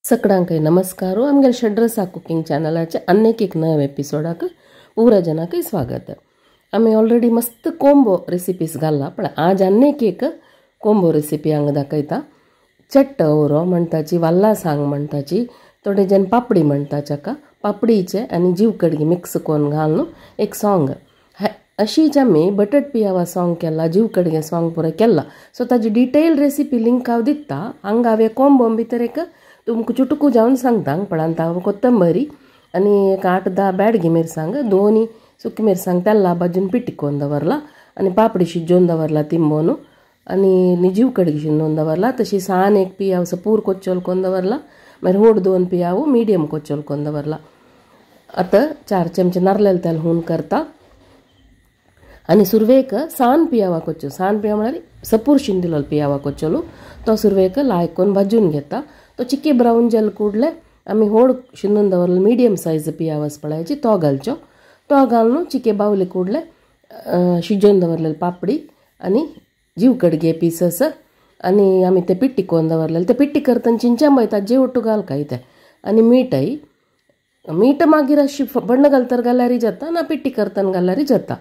सगळ्यांक नमस्कार। आमगेले षड्रसा कुकिंग चॅनलाचे अनेक एक नव एपिसोडाक पूरा जनाक स्वागत। आमी ऑलरेडी मस्त कोंबो रेसिपीज घाला, पण आज अनेक एक कोंबो रेसिपी हांगा दाखयता। चट्ट ओरो म्हणटाची, वाल्ला सांग म्हणटाची, थोडे जण पापडी म्हणटा का पापडीचे आनी जीव कडगी मिक्स करून घालून एक सॉंग अशीच आमी बटट पियावा सॉंग केला, जीव कडगे सॉंग पुरो केला। सो ताजी डिटेल रेसिपी लिंक हांव दिता। हांगा हांवें कोंबो भितर एक तुमकां चुटकू जावन सांगता। पळांत हांव कोत्तंबरी आनी एक 8-10 बेडगी मिरसांग, दोनी सुकी मिरसांग तेल्ला भाजून पिठी करून दवरला आनी पापडी शिजोवन दवरला तिंबोन आनी जीव कडगी शिजोवन दवरला। तशी सान एक पियाव सपूर कोच्चोल करून दवरला, मागीर होड 2 पियाव मिडियम कोच्चोल करून दवरला। आतां 4 चमचे नारलेल तेल हून करता आनी सुरवेक सान पियावा कोच्चो, सान पियाव म्हळ्यार सपूर शिंदिलो पियावा कोच्चोलो तो सुरवेक लायक करून भाजून घेता। तो चिकी ब्राऊन जेल कुडले आमी होड शिंदून दवरलो मिडियम सायज पियावस पळयाची तो घालचो। तो घालून चिके बावले कुडले शिजोवन दवरलेले पापडी आनी जीव कडगे पीसस आनी आमी ते पिट्टी करून दवरलेले ते पिट्टी करतना चिंचांबय ताजे ओट्टू घालकाय ते आनी मीठय मीठ मागीर अशी बण्ण घालतर घाल्यारय जाता ना पिट्टी करतना घाल्यारय जाता।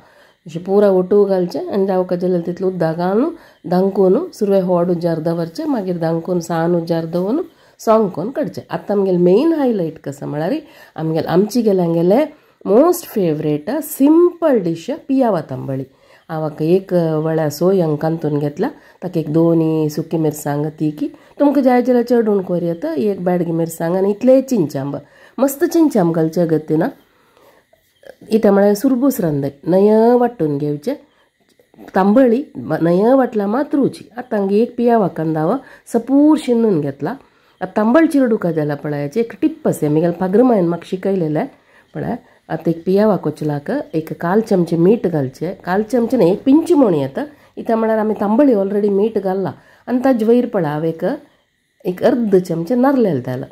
अशें पुरा ओटू घालचें आनी जावका जाल्यार तितलें उदक घालून धांकून सुरवे होड उजार दवरचें, मागीर धांकून सान उजार दवरून सॉंग करून काडचें। आतां आमगेलें मेन हायलायट कसो म्हळ्यार आमगेले आमची गेले आमगेले मोस्ट फेवरेट सिंपल डिश पियावा तांबळी। हांव एक वळ्या सोय कांतून घेतला, ताका एक 2 सुकी मिरसांग तिकी तुमकां जाय जाल्यार चडून कोर येता, एक बेडगी मिरसांग आनी इतले चिंचांब, मस्त चिंचांब घालचे अगत्य इथे म्हळ्यार सुरबूस रांदय नय वांटून घेवचें तांबळी नय वाटला मात रुची। आतां हांगा एक पियावा कांदाव सपूर शिंदून घेतला। आतां तांबळ चिरडुका जाल्यार पळयाचे एक टिप्प आसा म्हगेले पाग्रमायन म्हाका शिकयलेलें पळय। आतां एक पियावा कोचलाक एक 1/4 चमचे मीठ घालचें, 1/4 चमचे न्ही एक पिंच म्हूण येता। इथे म्हळ्यार आमी तांबळी ऑलरेडी मीठ घाल्ला आनी ताजे वयर पळय हांव एक अर्द चमचे नारलेल तेल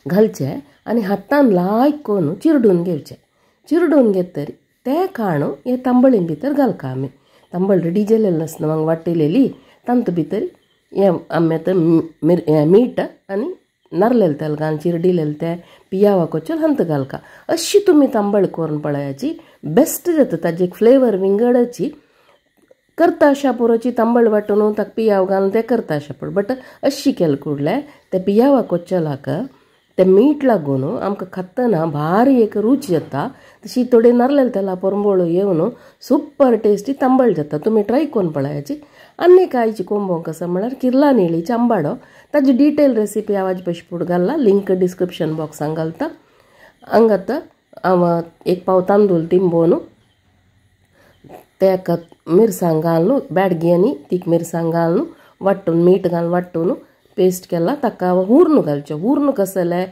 घालचें आनी हातान लायक करून चिरडून घेवचें। चिरडून घेतरी ते खाण हे तांबळी भितर घालका। आमी तांबळ रेडी जालेलें आसना हांगा वांटिलेली तांतू भितर हे आमी आतां मीठ आनी नारलेल तेल घालून चिरडिलेलें तें पियावा कोचोल हंत घालका। अशी तुमी तांबळ करून पळयाची बेस्ट जाता, ताजी एक फ्लेवर विंगडची करता अशा पुरोची तांबळ वांटून ताका पियाव घालून तें करता अशा पुरो, बट अशी केले कुडले ते पियावा कोचलाक ते मीठ लागून आमकां खातना भारी एक रूच जाता। तशी थोडे नारलेल तेला परंबोळो येवन सुपर टेस्टी तांबळ जाता। तुमी ट्राय करून पळयाची। आनी एक आयची कोंबो कसो म्हळ्यार किर्ला नेळीची आंबाडो, ताजी डिटेल रेसिपी हांव आयज पयशे घाल्ला, लिंक डिस्क्रिप्शन बॉक्सांत घालता। हांगा आतां हांव 1 पाव तांदूळ तिंबोवन तेका मिरसांग घालून बेडगी आनी तीख मिरसांग घालून वांटून मीठ घालून वांटून पेस्ट केला। ताका हांव हुर्न घालचें, हुर्न कसलें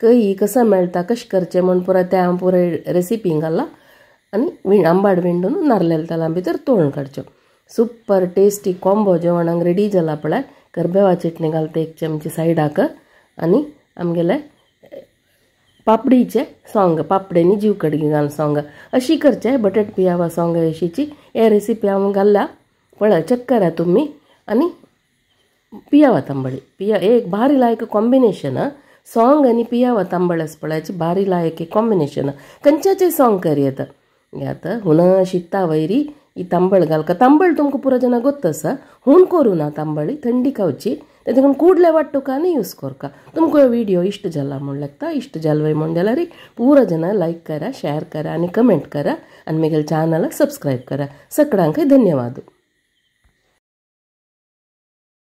कही कसो मेळटा कशें करचें म्हूण पुराय तें हांव पुराय रेसिपी घाला आनी आंबाड विंडून नारलेल तेलां भितर तोळून काडच्यो। सुपर टेस्टी कॉम्बो जेवणाक रेडी जाला पळय। करबेवा चटणी घालता 1 चमचे सायडाक आनी आमगेले पापडीचे सॉंग, पापडेनी जीव कडगी घालून सॉंग अशी करचें। बटट पियावा सॉंग अशीची हे रेसिपी हांव घाल्ला पळय, चेक करा तुमी। आनी पियावा तांबळी पिया एक भारी लायक कॉम्बिनेशन सॉंग आनी पियावा तांबळ आसा पळयाची भारी लायक एक कॉम्बिनेशन खंयच्याचें सॉंग कर येता। आतां हुना शित्ता वयरी ही तांबळ घालका। तांबळ तुमकां पुरो जाणां गोत्त आसा, हून करूं ना तांबळी थंडी खावची तें देखून कुडले वांटुका आनी यूज करका। तुमकां हो व्हिडियो इश्ट जाला म्हूण लागता, इश्ट जाल म्हूण जाल्यार पुरो जाणां लायक करा, शेअर करा आनी कमेंट करा आनी म्हगेल्या चॅनलाक सबस्क्रायब करा। सगळ्यांकय धन्यवाद।